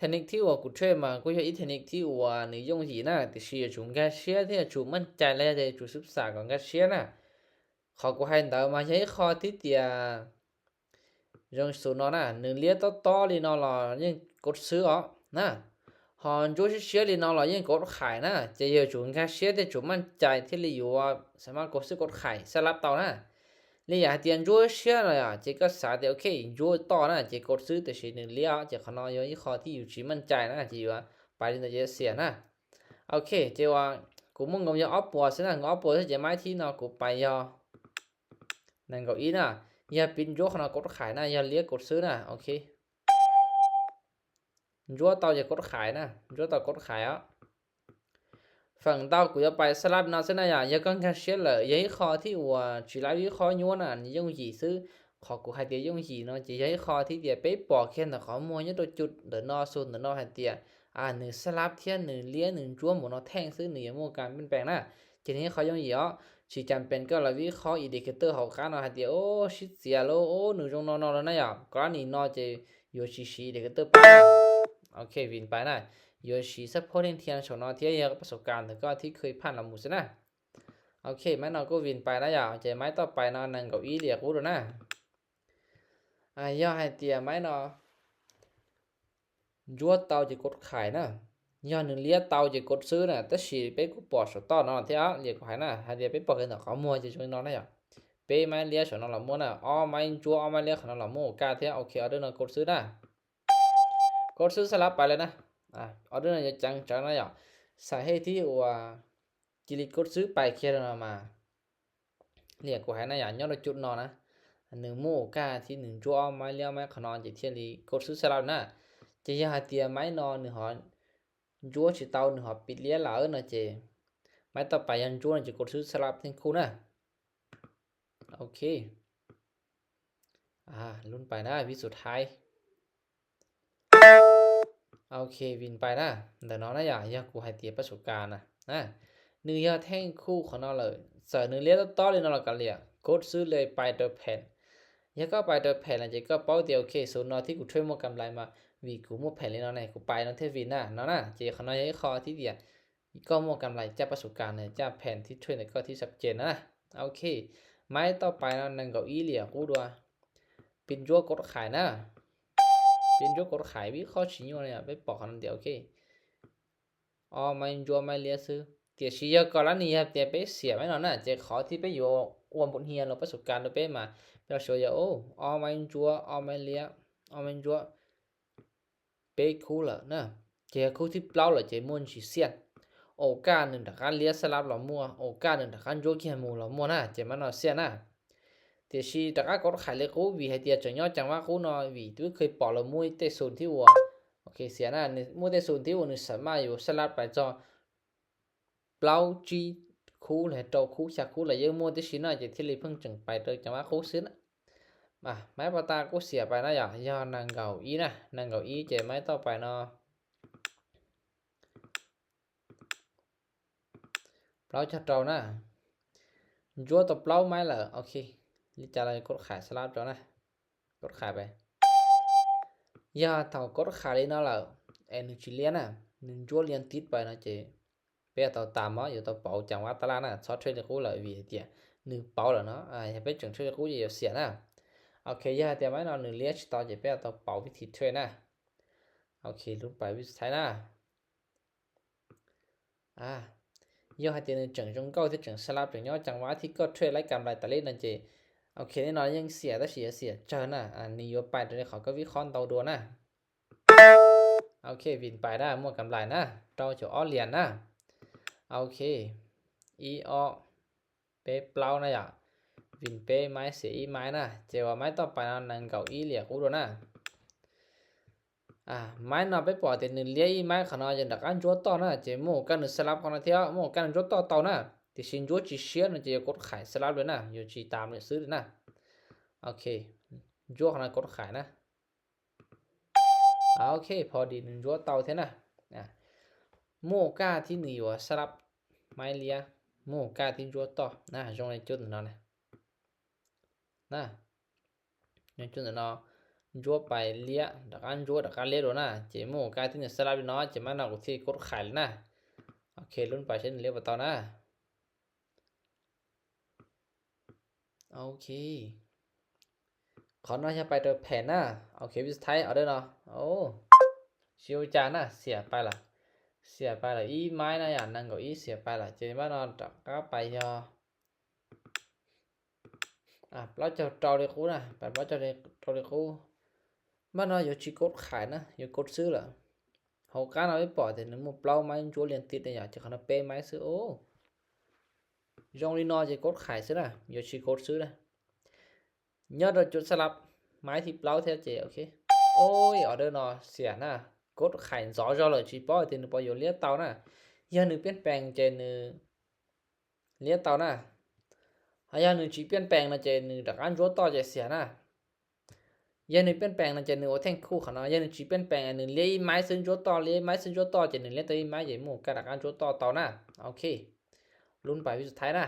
Technique thứ ba của Trey mà cũng là ít technique thứ ba nếu dùng gì nè, thì sử dụng gạt chia thì chủมั่นใจ là để chủ sụp xả còn gạt chia nè. Khó của hai đó mà thấy khó thì tiệt. Dùng số nó nè, nếu liệt to to thì nó là những cột xứ ó nè. Họ chúa chia chia thì nó là những cột khải nè, chỉ giờ chủ gạt chia thì chủมั่นใจ thì lý do sẽ mà cột xứ cột khải sẽ lặp tàu nè. ແລະ ຢາກໃຫ້ຕຽນຈົວເຊຍນະ ເຈົ້າກໍສາແຕ່ ໂອເຄ ຈົວຕໍ່ນະ ເຈົ້າກົດຊື້ ແຕ່ຊິໜຶ່ງຫຼຽວ ເຈົ້າ ຂະນ້ອຍ ອີກຂໍ້ທີ່ຢູ່ຊິໝັ້ນໃຈນະ ເຈົ້າ ວ່າໄປເລີຍນະ ເຈົ້າເສຍນະ. ໂອເຄ ເຈົ້າວ່າ ກູມຸງກໍຢາກອອກປົວຊະນະ ອອກປົວຊະ ເຈົ້າ ໄມ້ທີ່ເນາະ ກູໄປຍໍ ນັ້ນກໍອີນະ ຢ່າປິດຈົວຂະນ້ອຍ ກົດຂາຍນະ ຢ່າຫຼຽວ ກົດຊື້ນະ. ໂອເຄ ຈົວຕໍ່ ຢ່າກົດຂາຍນະ ຈົວຕໍ່ ກົດຂາຍເອົາ. ຝັ່ງເຕົ້າ ກູຢາກໄປສະຫຼັບເນາະ ເຊັ່ນນະ ຢາກ ຢາກການເຊນເລີ ຢາກໃຫ້ຂໍ້ທີ່ວ່າຊິໄລ່ວິເຄາະຍົວນະ ຍົງຢີຊື້ ຂໍກູໃຫ້ຕຽຍົງຢີເນາະ ຈະຢາກໃຫ້ຂໍ້ທີ່ຕຽເປັກປອກແຄ່ນຕະຂໍມົວຍົວໂຕຈຸດ ເດີນອຊູນ ເດີນອໃຫ້ຕຽ ອາ ໜຶ່ງສະຫຼັບທຽນ ໜຶ່ງຫຼຽວ ໜຶ່ງຈົວໝູນອກແທ່ງຊື້ ໜຶ່ງຢາມົວການປ່ຽນແປງນະ ຈະໃຫ້ຂໍ້ຍົງຢີເນາະ ຊິຈຳເປັນກໍລະວິເຄາະອິນດິເຄເຕີເຮົາການເນາະ ໃຫ້ຕຽ ໂອ້ ຊິເສຍໂລ ໂອ້ ໜຶ່ງຈົງນອນນອນແລ້ວນະ ຢາກກໍລະນີເນາະ ຈະ ໂຍຊີຊີ ເດເຄເຕີ ປານະ ໂອເຄ ວິນໄປນະ ໂຍຊີ ຊັບພອດເທນ ໂຊນອ ເທຍ ປະສົບການ ແຕ່ກໍທີ່ເຄີຍຜ່ານລະໝູຊະນະ. ໂອເຄ ໄມ້ນອນ ກູວິນໄປນະ ຢາວ ເຈົ້າ ໄມ້ຕໍ່ໄປເນາະ ນັ່ງເກົ້າອີ່ຫຼຽວ ກູໂດນະ ອາ ຢາກໃຫ້ຕຽໄມ້ນອນ ຈົວເຕົາ ຈະກົດຂາຍນະ ຢາກໜຶ່ງຫຼຽວເຕົາ ຈະກົດຊື້ນະ ແຕ່ຊິເປັກກູປອດສະຕອນເນາະ ເທຍ ຫຼຽວ ກູໃຫ້ນະ ໃຫ້ຕຽເປັກປອດເລີຍເນາະ ເຂົາມົວຈະຊ່ວຍນອນນະ ຢາວ ເປັກໄມ້ຫຼຽວ ສອນອນລະມົວນະ ອໍໄມ້ຈົວ ອໍໄມ້ຫຼຽວ ເຂົານອນລະມົວກາເທຍ ໂອເຄ ອອເດີນອນ ກົດຊື້ນະ ກົດຊື້ສະຫຼັບໄປເລີຍນະ ອາ ອອເດີນອນ ຢ່າຈັງຈັງນະ ຢາວ ສາເຫດທີ່ວ່າ ຈິລິກົດຊື້ໄປເຄຍນອນມາ ຫຼຽວ ກູໃຫ້ນະ ຢາວ ຍ້ອນຈຸດນອນນະ ໜຶ່ງໝູກາທີ່ໜຶ່ງຈົວ ອໍໄມ້ຫຼຽວ ໄມ້ຂະນອນ ຈະທຽນລີກົດຊື້ສະຫຼັບນະ ຈະຢາກໃຫ້ຕຽໄມ້ນອນ ໜຶ່ງຫອນ ຈົວຊິເຕົາ ໜຶ່ງຫອນ ປິດຫຼຽວລາວເນາະ ເຈົ້າ ໄມ້ຕໍ່ໄປ ຢ້ານຈົວ ຈະກົດຊື້ສະຫຼັບທັງຄູ່ນະ. ໂອເຄ ອາ ລຸ້ນໄປນະ ວິສຸດທ້າຍ ໂອເຄ ວິນໄປນະ ເດີນອນນະ ຢາ ຢາ ກູໃຫ້ຕຽປະສົບການນະ ນະ ໜຶ່ງຢາແທ່ງຄູ່ຂອງເນາະເລີຍ ເສີໜຶ່ງຫຼຽວຕໍ່ໆເລີຍເນາະ ແລ້ວກໍຫຼຽວ ກົດຊື້ເລີຍ ໄປໂດຍແຜ່ນ ຢາກໍໄປໂດຍແຜ່ນ ແລ້ວເຈົ້າກໍເປົາຕຽ ໂອເຄ ໂຊນອນທີ່ກູເທຣດໝົດກຳໄລມາ ຫວີກູໝົດແຜ່ນເລີຍເນາະ ໃນກູໄປເນາະ ເທຣດວິນນະ ເນາະນະ ເຈົ້າ ຂະນ້ອຍ ໃຫ້ຂໍ້ທີ່ຕຽ ກໍໝົດກຳໄລຈາກປະສົບການ ຈາກແຜນທີ່ເທຣດ ແລ້ວກໍທີ່ຊັດເຈນນະ. ໂອເຄ ໄມ້ຕໍ່ໄປເນາະ ນັ່ງເກົ້າອີ່ຫຼຽວ ກູດວ ປິນຈົວ ກົດຂາຍນະ ປິນຈົວ ກົດຂາຍ ວິເຄາະຊິຍົວນະ ໄປປອກເຂົານັ້ນດຽວ ໂອເຄ ອໍໄມ້ຈົວ ໄມ້ຫຼຽວຊື້ ຕຽຊິເຍອະກໍລະນີ ຕຽໄປເສຍໄມ້ນອນນະ ເຈົ້າ ຂໍທີ່ໄປຢູ່ອວມບົດຮຽນ ຫຼືປະສົບການໂດຍເປມາ ແປວ່າຊ່ວຍຢາ ໂອ້ ອໍໄມ້ຈົວ ອໍໄມ້ຫຼຽວ ອໍໄມ້ຈົວ ເປຄູລະນະ ເຈຄູທີ່ເປົ່າລະເຈມົນຊິສຽນ ໂອກາດໜຶ່ງຕະການລຽສະຫຼັບລະມົວ ໂອກາດໜຶ່ງຕະການໂຍກແຄໝູລະມົວນະ ເຈມັນນອນສຽນນະ ເຈຊີຕະກາກົດຂາຍເລຍຄູ ຫວີໃຫ້ຕຽຈະຍໍຈັງຫວະຄູນອນ ຫວີຕຸ້ຍເຄີຍປອກລະມຸ້ຍເຕະສູນທີ່ຫົວ ໂອເຄ ສຽນນະ ມຸ້ຍເຕະສູນທີ່ຫົວ ໜຶ່ງສາມາດຢູ່ສະຫຼັບໄປຈອ ເປົາຈີຄູ ແລະ ໂຕຄູ ຊາຄູ ແລະ ເຢີໂມເຕຊິນນະ ເຈທິລິເພິ່ງຈຶ່ງໄປເຕີຈັງຫວະຄູຊຶນນະ ມາ ໄມ້ປະຕາກູເສຍໄປນະ ຢາ ຢານັ່ງເກົ້າອີ່ນະ ນັ່ງເກົ້າອີ່ ເຈໄມ້ຕໍ່ໄປເນາະ ເປົາຈະເຕົານະ ຈົວຕໍ່ເປົາໄມ້ລະ ໂອເຄ ລິຈາລະກົດຂາຍສະຫຼັບເຈົ້ານະ ກົດຂາຍໄປ ຢາເຕົາກົດຂາຍເລີຍເນາະລະ ເອັນຈີລຽນນະ ໜຶ່ງຈົວລຽນຕິດໄປນະ ເຈ ເປເຕົາຕາມເນາະ ຢູ່ເຕົາເປົາ ຈັງຫວະຕະຫຼາດນະ ຊອດເທຣດເລຍຄູລະ ຫວີເຕຍ ໜຶ່ງເປົາລະເນາະ ອາ ເຮັດໄປຈຶ່ງເທຣດເລຍຄູ ຢ່າເສຍນະ ໂອເຄ ຢ່າເຕຍໄວ້ເນາະ ໜຶ່ງລຽສຕອນ ເຈເປເຕົາເປົາ ວິທີເທຣດນະ ໂອເຄ ລຸ້ນໄປວິສຸດທ້າຍນະ ອາ ຢາກໃຫ້ເຕຍໜຶ່ງເຈີງຈົງເກົ້າ ທີ່ເຈີງສະຫຼັບ ເຈີງຍໍຈັງຫວະທີ່ກໍເທຣດໄລ່ກຳໄລຕະເລດນະ ເຈ ໂອເຄ ແນ່ນອນຍັງເສຍ ແຕ່ເສຍ ເສຍເຈີນະ ອາ ນີ້ຢູ່ໄປ ໂຕນີ້ເຂົາກໍວິເຄາະເຕົາດ່ວນນະ ໂອເຄ ວິນໄປນະ ໝົດກຳໄລນະ ເຕົາຈະອອກລຽນນະ ໂອເຄ ອີ່ອອກ ເປເປົ່ານະ ຢາ ວິນເປໄມ້ເສຍອີ່ໄມ້ນະ ເຈວ່າໄມ້ຕໍ່ໄປນະ ນັ່ງເກົ້າອີ່ຫຼຽວ ກູໂດນນະ ອາ ໄມ້ນອນໄປປອກເຕຍໜຶ່ງລຽອີ່ໄມ້ຂະນ້ອຍ ຈະດັກອັນຈົວຕໍ່ນະ ເຈໂມກະໜຶ່ງສະຫຼັບຂອງນະ ເທຍໂມກະໜຶ່ງຈົວຕໍ່ເຕົານະ ເຕຊິນຈົວຈິເຊຍນະ ເຈກົດຂາຍສະຫຼັບເລີຍນະ ຢູ່ຈີຕາມເລີຍຊື້ເລີຍນະ ໂອເຄ ຈົວຂະນ້ອຍກົດຂາຍນະ ອາ ໂອເຄ ພໍດີໜຶ່ງຈົວເຕົາເທຍນະ ອາ ໂມກາທີ່ໜຶ່ງຢູ່ສະຫຼັບໄມ້ເລຍ ໂມກາທີ່ຈົວຕໍ່ນະ ຈົງໄດ້ຈຸດເນາະນະ ນະ ໃນຈຸດເນາະ Nchuav pai liav, da'qav nchuav da'qav liav dua na, ces muaj ໂອກາດທີ່ຈະສະຫຼັບເນາະ, ຈະມານອກທີ່ກົດຂາຍເລີຍນະ. ໂອເຄ, ລຸ້ນໄປເຊັ່ນເລກໄປຕໍ່ນະ. ໂອເຄ, ຂໍນອນຈະໄປຕົວແຜນນະ. ໂອເຄ, ວິດສຸດທ້າຍເອົາເດີເນາະ. ໂອ້ ຊິວຈານະ, ເສຍໄປລະ, ເສຍໄປລະ. ອີໄມ້ນະ, ຢ່າງໜຶ່ງກໍອີເສຍໄປລະ. ເຈມານອນດາກາໄປຍໍ ອາ ເປົາເຈົ້າເຕົາເລກູນະ, ໄປເປົາເຈົ້າເຕົາເລກູ. ມານອນ ຢາກຊິກົດຂາຍນະ, ຢາກກົດຊື້ລະ. ໂອກາດເອົາໄປປອດ ແຕ່ໜຶ່ງໝູ່ເປົາໄມ້ຈົວລຽນຕິດນະ, ຢາກຈະຂະໜາດເປໄມ້ຊື້. ໂອ້ ຢອງລີນອນຈະກົດຂາຍຊື້ນະ, ຢາກຊິກົດຊື້ນະ. ຍອດໂດນຈຸດສະຫຼັບ ໄມ້ທີ່ເປົາແທ້ເຈ. ໂອເຄ. ໂອ້ຍ ອອເດີນອນເສຍນະ, ກົດຂາຍສອງຈອລເລີຍ, ຊິເປົາແຕ່ໜຶ່ງປອດຢູ່ລຽວເຕົານະ. ຢ່າໜຶ່ງປ່ຽນແປງເຈ ໜຶ່ງ ລຽວເຕົານະ. ຫາກຢ່າງໜຶ່ງຊິປ່ຽນແປງນະເຈ ໜຶ່ງດາການຈົວຕໍ່ເຈເສຍນະ. ຢ່າໜຶ່ງປ່ຽນແປງນະເຈ ໜຶ່ງໂອແທ່ງຄູ່ເຂົາເນາະ. ຢ່າໜຶ່ງຊິປ່ຽນແປງ ອັນໜຶ່ງລຽວອີໄມ້ເຊິ່ງຈົວຕໍ່, ລຽວອີໄມ້ເຊິ່ງຈົວຕໍ່ເຈ ໜຶ່ງລຽວຕໍ່ອີໄມ້ເຈ ໝູ່ກາດາການຈົວຕໍ່ເຕົານະ. ໂອເຄ ລຸ້ນໄປວິດສຸດທ້າຍນະ.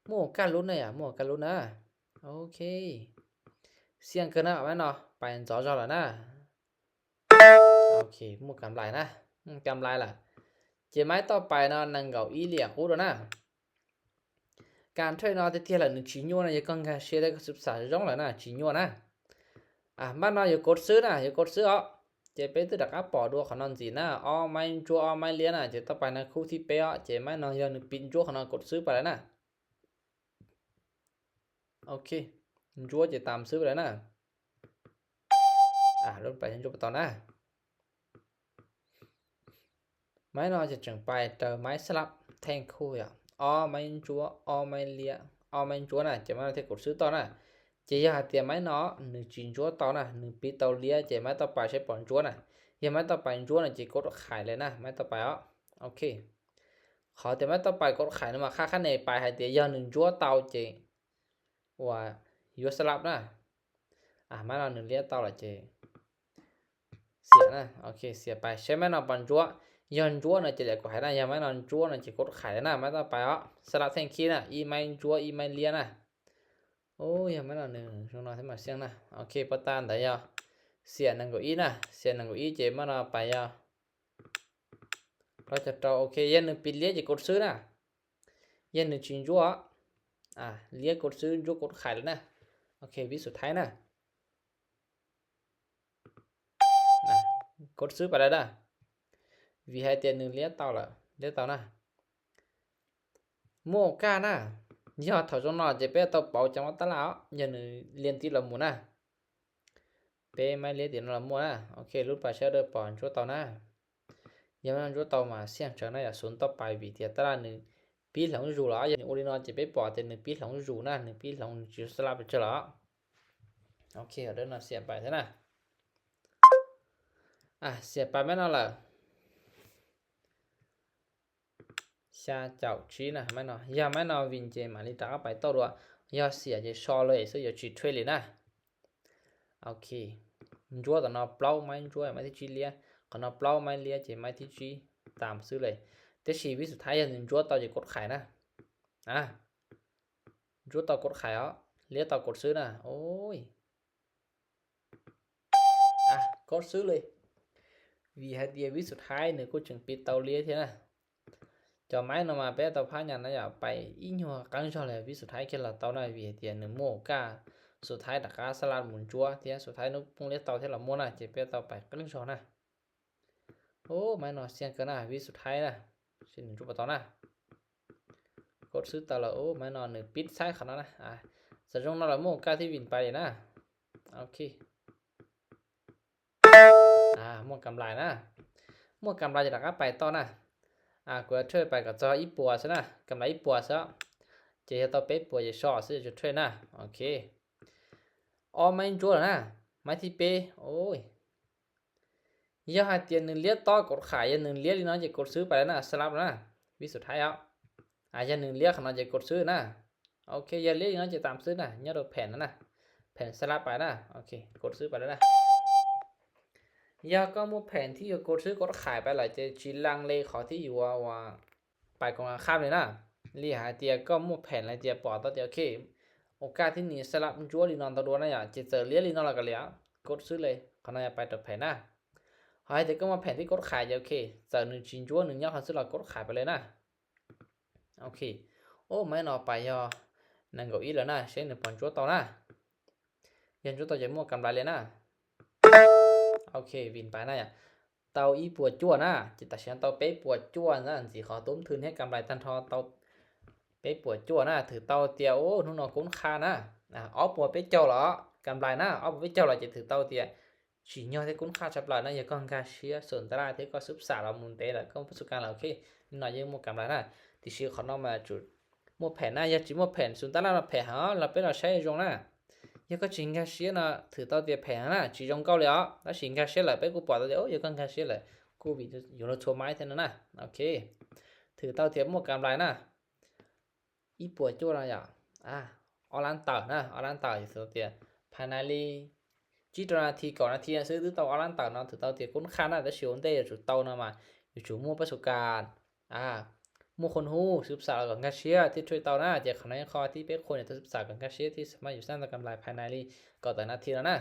ໝູ່ກາລຸ້ນນະ, ໝູ່ກາລຸ້ນນະ. ໂອເຄ ສ່ຽງເກີນນະ, ແມ່ນເນາະ, ໄປສອງຈອລແລ້ວນະ. ໂອເຄ ໝູ່ກຳໄລນະ, ອືມ ກຳໄລລະ. ເຈໄມ້ຕໍ່ໄປເນາະ, ໜຶ່ງເກົ້າອີຫຼຽວກູດນະ. ການເທຣດເນາະ ແຕ່ທຽລະໜຶ່ງຈີໂຍນະ, ຢ່າກອງກາເຊໄດ້ກໍສຶກສາຍ້ອງລະນະ, ຈີໂຍນະ. ອາ ມານອນ ຢາກກົດຊື້ນະ, ຢາກກົດຊື້ເອາະ. ເຈໄປຕື້ດາກາປອດວນຂອງນອນຈີນະ, ອໍໄມ້ຈົວ ອໍໄມ້ລຽນນະ. ເຈຕໍ່ໄປນະ ຄູ່ທີເປເອາະ, ເຈໄມ້ນອນ ຢ່າໜຶ່ງປິດຈົວຂອງນອນ ກົດຊື້ໄປລະນະ. ໂອເຄ ຈົວເຈຕາມຊື້ໄປແລ້ວນະ. ອາ ລົງໄປຈົວໄປຕໍ່ນະ. ໄມ້ນອນຈະຈຶ່ງໄປເຕີມໄມ້ສະຫຼັບແທ່ງຄູ່ອະ, ອໍໄມ້ຈົວ ອໍໄມ້ລຽນ ອໍໄມ້ຈົວນະ. ເຈມານອນ ເທກົດຊື້ຕໍ່ນະ. ເຈຢາກຕຽມໄມ້ນອນ ໜຶ່ງຈີນຈົວຕໍ່ນະ, ໜຶ່ງປິດເຕົາລຽນ. ເຈໄມ້ຕໍ່ໄປໃຊ້ປອນຈົວນະ, ຢ່າໄມ້ຕໍ່ໄປຈົວນະ ເຈກົດຂາຍເລີຍນະ, ໄມ້ຕໍ່ໄປເອາະ. ໂອເຄ ຂໍແຕ່ໄມ້ຕໍ່ໄປກົດຂາຍນຳມາຄ່າຄັນເນໄປ ໃຫ້ເຕຍອດໜຶ່ງຈົວເຕົາເຈ ວ່າຢູ່ສະຫຼັບນະ. ອາ ມານອນ ໜຶ່ງລຽນເຕົາລະເຈ ເສຍນະ. ໂອເຄ ເສຍໄປ. ໃຊ້ໄມ້ນອນປອນຈົວ, ຍ້ອນຈົວນະເຈຫຼຽວກວ່າໃຫ້ນະ, ຢ່າໄມ້ນອນຈົວນະເຈກົດຂາຍນະ. ໄມ້ຕໍ່ໄປເອາະ ສະຫຼັບແທ່ງຄີນະ, ອີໄມ້ຈົວ ອີໄມ້ລຽນນະ. ໂອ້ຍ ຢ່າໄມ້ນອນ ໜຶ່ງ ຊ່ວງນອນໃຫ້ມາສ່ຽງນະ. ໂອເຄ ປະຕານໃດຍາວ ເສຍໜຶ່ງເກົ້າອີນະ, ເສຍໜຶ່ງເກົ້າອີເຈ ມານອນໄປຍາວ ເຮົາຈະຕໍ່. ໂອເຄ ຢ່າໜຶ່ງປິດລຽນ ຈະກົດຊື້ນະ, ຢ່າໜຶ່ງຈິງຈົວ. ອາ ລຽນກົດຊື້ ຈົວກົດຂາຍແລ້ວນະ. ໂອເຄ ວິດສຸດທ້າຍນະ, ນະ ກົດຊື້ໄປແລ້ວນະ. ວີໄຮເຕຍໜຶ່ງລຽນເຕົາລະ, ລຽນເຕົານະ. ໂມການະ ຍອດເທົ່າຈົງນອນ ຈະເປັນເຕົາເປົາຈັງຫວັດຕະຫຼາດ, ຢ່າໜຶ່ງລຽນຕິດລະໝູນະ. ເປໄມ້ລຽນຕິດລະໝູນນະ. ໂອເຄ ຫຼຸດປາເຊເດີປອນຈົວເຕົານະ. ຢ່າມານອນຈົວເຕົາມາສ່ຽງເຈີນະ, ຢ່າສູນຕໍ່ໄປ ວີເຕຍຕະຫຼາດໜຶ່ງ ປີດຫຼອງຢູ່ລະ. ຢ່າໜຶ່ງໂອລິນອນ ຈະເປັນປອດແຕ່ໜຶ່ງປີດຫຼອງຢູ່ນະ, ໜຶ່ງປີດຫຼອງຢູ່ສະຫຼັບໄປເຈີລະ. ໂອເຄ ເດີນນະ ເສຍໄປຊະນະ. ອາ ເສຍໄປແມ່ນເນາະລະ. ຊາເຈົ້າຊີນະ ແມ່ນເນາະ. ຢ່າແມ່ນເນາະ ວິນເຈມາລິຕາໄປຕໍ່ດ້ວຍ, ຢ່າເສຍເຈຊໍເລີຍ, ຊື້ຢ່າຈີເທຣດເລີຍນະ. ໂອເຄ ຈົວຕໍ່ນອນເປົາໄມ້ຈົວ ໄມ້ທີຈີລຽນ, ຂອນອນເປົາໄມ້ລຽນ ເຈໄມ້ທີຈີຕາມຊື້ເລີຍ. ແຕ່ຊີວິດສຸດທ້າຍ ຢ່າໜຶ່ງຈົວເຕົາ ຈະກົດຂາຍນະ. ອາ ຈົວເຕົາກົດຂາຍເອົາ, ລຽນເຕົາກົດຊື້ນະ. ໂອ້ຍ ອາ ກົດຊື້ເລີຍ. ວີໄຮເຕຍວິດສຸດທ້າຍ ໜຶ່ງກູຈຶ່ງປິດເຕົາລຽນເທຍນະ. ຈອມໄມ້ນຳມາແປະເຕົາພາຍານະ ຢ່າໄປອີ່ຫຍັງກັງຊອນແລະ. ວິດສຸດທ້າຍເຄລາເຕົານະ ວີໄຮເຕຍໜຶ່ງໂມກາ. ສຸດທ້າຍຕະກາສະຫຼາດໝູນຈົວເທຍ, ສຸດທ້າຍນຸປຸງລຽນເຕົາເທລະໝູນນະ, ເຈແປະເຕົາໄປກັງຊອນນະ. ໂອ້ ໄມ້ນອນສ່ຽງເກີນນະ, ວິດສຸດທ້າຍນະ, ຊິໜຶ່ງຈຸດປະຕອນນະ. ກົດຊື້ຕະຫຼອດ. ໂອ້ ໄມ້ນອນໜຶ່ງປິດຊ້າຍຂະໜາດນະ. ອາ ສະຈົງນອນລະໂມກາທີ່ວິນໄປນະ. ໂອເຄ ອາ ໝົດກຳໄລນະ, ໝົດກຳໄລຈະໄດ້ໄປຕໍ່ນະ. ອາ ກວດເທີໄປກໍຈະອີ່ປົວຊະນະ, ກຳໄລອີ່ປົວຊະ. ເຈຈະຕໍ່ເປັນປົວ ເຈຊໍ ຊື້ຈະເທີນະ. ໂອເຄ ອໍໄມ້ຈົວນະ, ໄມ້ທີເປ. ໂອ້ຍ ຢ່າໃຫ້ຕຽນໜຶ່ງລຽນຕໍ່ກົດຂາຍ, ຢ່າໜຶ່ງລຽນອີ່ນອນ ຈະກົດຊື້ໄປແລ້ວນະ, ສະຫຼັບແລ້ວນະ. ວິດສຸດທ້າຍເອົາ. ອາ ຢ່າໜຶ່ງລຽນຂະໜອນ ຈະກົດຊື້ນະ. ໂອເຄ ຢ່າລຽນອີ່ນອນ ຈະຕາມຊື້ນະ, ຍອດໂດແຜນນັ້ນນະ, ແຜນສະຫຼັບໄປນະ. ໂອເຄ ກົດຊື້ໄປແລ້ວນະ. ຢ່າກໍໝົດແຜນທີ່ຈະກົດຊື້ກົດຂາຍໄປຫຼາຍ, ຈະຊິລັງເລເຂົ້າທີ່ຢູ່ວ່າ ວ່າ ໄປກົງກັນຂ້າມເລີຍນະ. ລີຫາຍເຕຍກໍໝົດແຜນລະເຕຍປອດຕໍ່ເຕຍ. ໂອເຄ ໂອກາດທີ່ໜີສະຫຼັບຈົວລີນອນຕະດວນນະ, ຈະເຈີລຽນລີນອນລະກະເລຍ. ກົດຊື້ເລີຍ ເຂົາໜ້າຈະໄປຕໍ່ແຜນນະ. ເຮົາໃຫ້ແຕ່ກໍມາແຜນທີ່ກົດຂາຍ ໂອເຄ ເຈົ້າໜຶ່ງຈິງຈົວໜຶ່ງຍອດເຮົາຊື້ລະກົດຂາຍໄປເລີຍນະ. ໂອເຄ ໂອ້ ໄມ້ໜໍໄປຍໍ ນັ່ງເກົ້າອີ້ແລ້ວນະ ເຊັງໜຶ່ງປອນຈົວຕໍ່ນະ ຍານຈົວຕໍ່ຈະມົ້ວກຳໄລເລີຍນະ. ໂອເຄ ວິນໄປນະ ເຕົາອີ່ປົວຈົວນະ ຈິຕາຊຽນເຕົາເປ້ປົວຈົວນະ ຊິຂໍຕຸ້ມທຶນໃຫ້ກຳໄລຕັນທອງເຕົາເປ້ປົວຈົວນະ ຖືເຕົາເຕຍ ໂອ້ ໜູນອກກຸນຄ່ານະ ອອກປົວເປ້ເຈົ້າຫຼໍ ກຳໄລນະ ອອກປົວເປ້ເຈົ້າຫຼໍ ຈະຖືເຕົາເຕຍ ຊິຍອດໃຫ້ກຸນຄ່າຊັບຫຼາຍນະ ຢາກອນກາເຊຍ ສົນຕະລາເທກໍຊຶບສາລາມູນເຕລະ ກໍປະສົບການລະ ໂອເຄ ນິດໜ້ອຍຍັງມົ້ວກຳໄລນະ ຕິເຊຂອງນອກມາຈຸດ ມົ້ວແຜນນະ ຢາກຈິມົ້ວແຜນ ສົນຕະລາລະແຜນຫາ ລະເປັນລະໃຊ້ຢອງນະ ຢາກກໍຈິງກາເຊຍນະ ຖືເຕົາເຕຍແຜນນະ ຈິຢອງເກົ່າເລີຍອະ ລະຊິງກາເຊຍລະ ເປັນກູປອດເຕຍ ໂອ້ ຢາກອນກາເຊຍລະ ກູວິດຢູ່ໂລໂທໄມແທ້ນະ ໂອເຄ ຖືເຕົາເຕຍມົ້ວກຳໄລນະ. ອີ່ປົວຈົວນະ ອາ ອໍລານເຕີນະ ອໍລານເຕີນຢູ່ຕົວເຕຍ ພາຍໃນລີ ຈີໂຕນາທີ ກ່ອນນາທີ ຊື້ຕື້ເຕົາ ອໍລານເຕີນເນາະ ຖືເຕົາເຕຍກຸນຄ່ານະ ແຕ່ຊິໂອນເຕ ຢູ່ຈຸດເຕົານະມາ ຢູ່ຈຸດໝູ່ປະສົບການ ອາ ໝູ່ຄົນຮູ້ ສືບສາລະກອນກາເຊຍ ທີ່ຊ່ວຍເຕົານະ ເຈຄານອຍຄອທີ່ເປັນຄົນທີ່ສຶກສາກອນກາເຊຍ ທີ່ສາມາດຢູ່ສ້າງກຳໄລພາຍໃນລີ ກໍຕານນາທີແລ້ວນະ.